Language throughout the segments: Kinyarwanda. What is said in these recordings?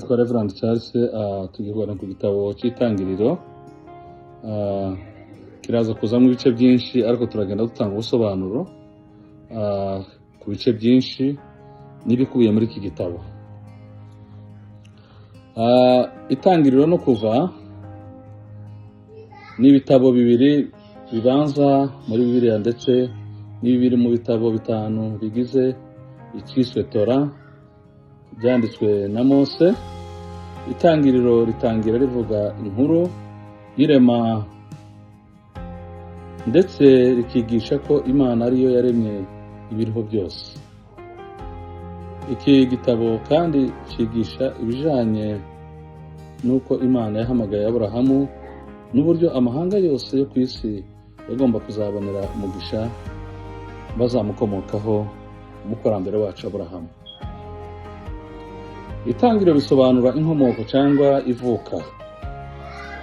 Nitwa Reverend Charles. Tugiye kuganira ku gitabo cy'Itangiriro. Kiraza kuzamo ibice byinshi, ariko turagenda dutanga ubusobanuro ku bice byinshi n'ibikubiye muri iki gitabo. Itangiriro no Kuva ni ibitabo bibiri bibanza muri Bibiliya, ndetse ni bibiri mu bitabo bitanu bigize icyiswe Tora byanditswe na Mose. Itangiriro ritangira rivuga inkuru y'irema, ndetse rikigisha ko Imana ariyo yaremye ibiriho byose. Iki gitabo kandi cyigisha ibijanye n'uko Imana yahamagaye Aburahamu n'uburyo amahanga yose yo ku isi yagomba kuzabonera umugisha bazamukomokaho, umukurambere wacu Aburahamu. Itangiriro bisobanura inkomoko cyangwa ivuka.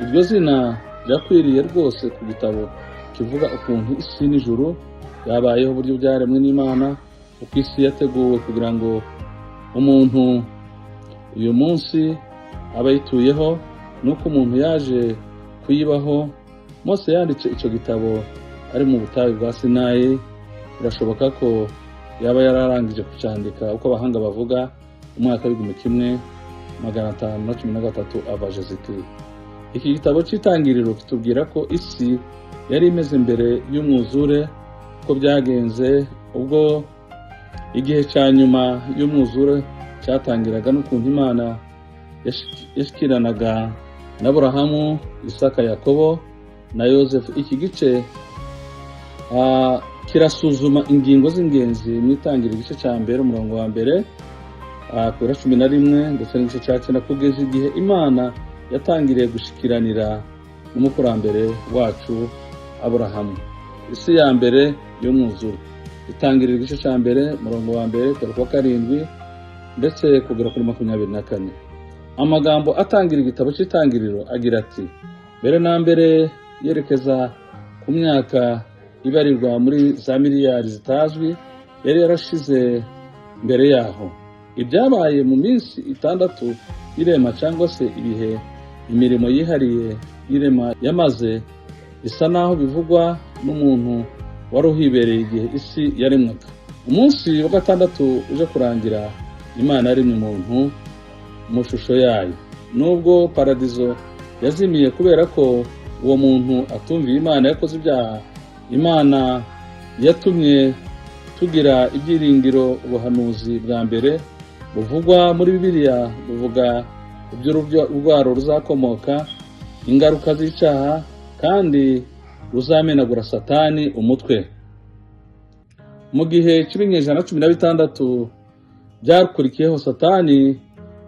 Iryo zina rirakwiriye rwose ku gitabo kivuga ukuntu isi n'ijuru byabayeho, uburyo byaremwe n'Imana, uko isi yateguwe kugira ngo umuntu uyu munsi aba ayituyeho, n'uko umuntu yaje kuyibaho. Mose yanditse icyo gitabo ari mu butayu bwa Sinayi. Birashoboka ko yaba yararangije kucyandika, uko abahanga bavuga, umwaka w'1513 avant Jésus-Christ. Iki gitabo cy'Itangiriro kitubwira ko isi yari imeze mbere y'umwuzure, ko byagenze ubwo igihe cya nyuma y'umwuzure cyatangiraga, n'ukuntu Imana yashikiranaga na Aburahamu, Isaka, Yakobo na Yosefu. Iki gice kirasuzuma ingingo z'ingenzi mu Itangira, igice cya mbere, umurongo wa mbere kugera 11, ndetse n'igice cya 9, kugeza igihe Imana yatangiriye gushikiranira n'umukurambere wacu Aburahamu. Isi ya mbere y'umwuzure. Itangirira, igice cya mbere, umurongo wa mbere kugera ku wa karindwi, ndetse kugera kuri 24. Amagambo atangira igitabo cy'Itangiriro agira ati: "Mbere na mbere", yerekeza ku myaka ibarirwa muri za miliyari zitazwi yari yarashize mbere yaho. Ibyabaye mu minsi 6 y'irema, cyangwa se ibihe imirimo yihariye y'irema yamaze, bisa naho bivugwa n'umuntu wari uhibereye igihe isi yaremwaga. Umunsi wa gatandatu uje kurangira, Imana yaremye umuntu mu shusho yayo. Nubwo paradizo yazimiye kubera ko uwo muntu atumviye Imana, yakoze ibyaha, Imana yatumye tugira ibyiringiro. Ubuhanuzi bwa mbere buvugwa muri Bibiliya buvuga iby'urubyaro ruzakomoka ingaruka z'icyaha kandi ruzamenagura Satani umutwe. Mu gihe cy'ibinyejana 16 byakurikiyeho, Satani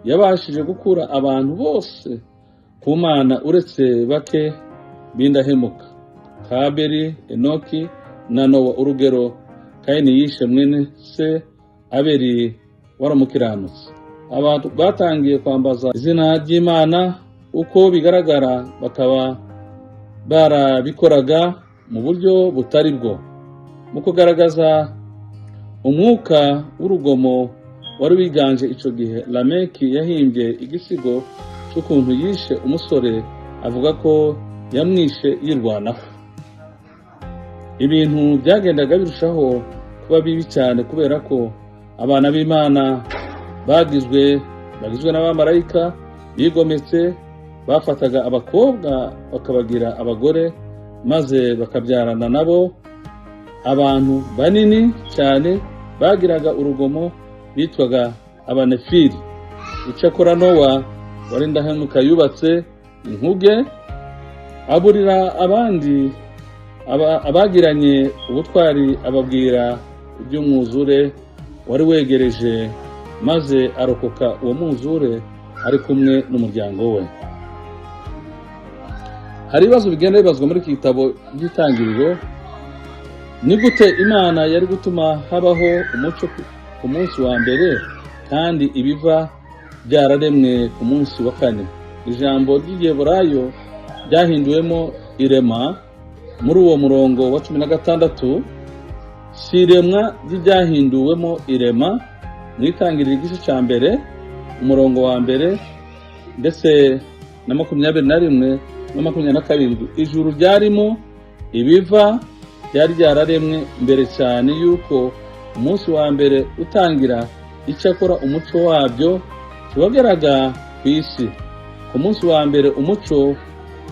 yabashije gukura abantu bose ku Mana uretse bake b'indahemuka nka Enoki na Nowa. Urugero, Kayini yishe mwene se Abeli wari umukiranutsi. Abantu batangiye kwambaza izina ry'Imana, uko bigaragara bakaba barabikoraga mu buryo butari bwo. Mu kugaragaza umwuka w'urugomo wari wiganje icyo gihe, Lameki yahimbye igisigo cy'ukuntu yishe umusore, avuga ko yamwishe yirwanaho. Ibintu byagendaga birushaho kuba bibi cyane kubera ko abana b'Imana bagizwe n'abamarayika bigometse bafataga abakobwa bakabagira abagore, maze bakabyarana nabo abantu banini cyane bagiraga urugomo bitwaga Abanefili. Icyakora Nowa wari indahemuka yubatse inkuge, aburira abandi abagiranye ubutwari, ababwira iby'umwuzure wari wegereje, maze arokoka uwo mwuzure ari kumwe n'umuryango we. Hari ibibazo bigenda bibazwa muri iki gitabo by'Itangiriro. Ni gute Imana yari gutuma habaho umucyo ku munsi wa mbere kandi ibiva byararemwe ku munsi wa kane? Ijambo ry'Igiheburayo ryahinduwemo irema muri uwo murongo wa 16 si iremwa ry'ibyahinduwemo irema mu Itangiriro, igice cya mbere, umurongo wa mbere. ndetse na 21 na 27, ijuru ryarimo ibiva ryari ryararemwe mbere cyane y'uko umunsi wa mbere utangira. Icyakora umuco wabyo ntiwageraga ku isi. Ku munsi wa mbere umuco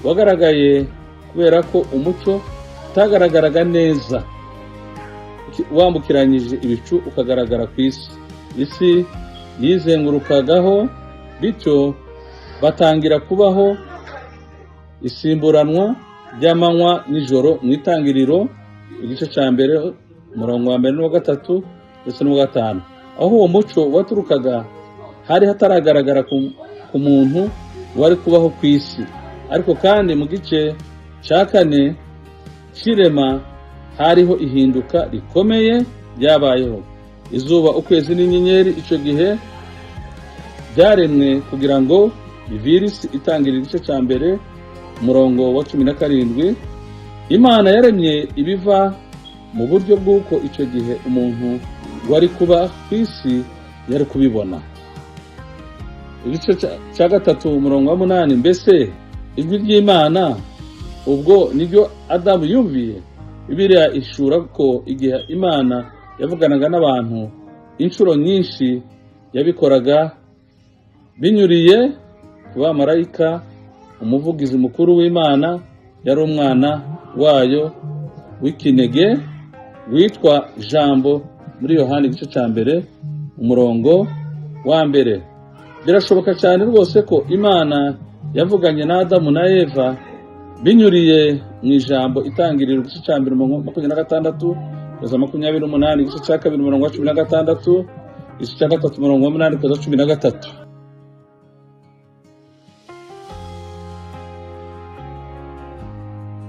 wagaragaye. Kubera ko umuco utagaragaraga neza wambukiranyije ibicu ukagaragara ku isi, isi yizengurukagaho, bityo batangira kubaho isimburanwa ry'amanywa n'ijoro mu Itangiriro igice cya mbere, umurongo wa mbere n'uwa gatatu ndetse n'uwa gatanu. Aho uwo muco waturukaga hari hataragaragara ku muntu wari kubaho ku isi. Ariko kandi mu gice cya kane cy'irema hariho ihinduka rikomeye ryabayeho. Izuba, ukwezi n'inyenyeri icyo gihe byaremwe kugira ngo bivire isi. Itangiriro igice cya mbere, umurongo wa 17. Imana yaremye ibiva mu buryo bw'uko icyo gihe umuntu wari kuba ku isi yari kubibona. Igice cya gatatu, umurongo wa 8. Mbese ijwi ry'Imana ubwo niryo Adamu yumviye? Bibiliya ishura ko igihe Imana yavuganaga n'abantu inshuro nyinshi yabikoraga binyuriye ku bamarayika. Umuvugizi mukuru w'Imana yari umwana wayo w'ikinege witwa Jambo, muri Yohani igice cya mbere, umurongo wa mbere. Birashoboka cyane rwose ko Imana yavuganye na Adamu na Eva binyuriye mu ijambo. Itangiriro igice cya mbere, umurongo 26 kugeza 28, igice cya kabiri, umurongo wa 16, igice cya gatatu, umurongo wa 8 kugeza 13.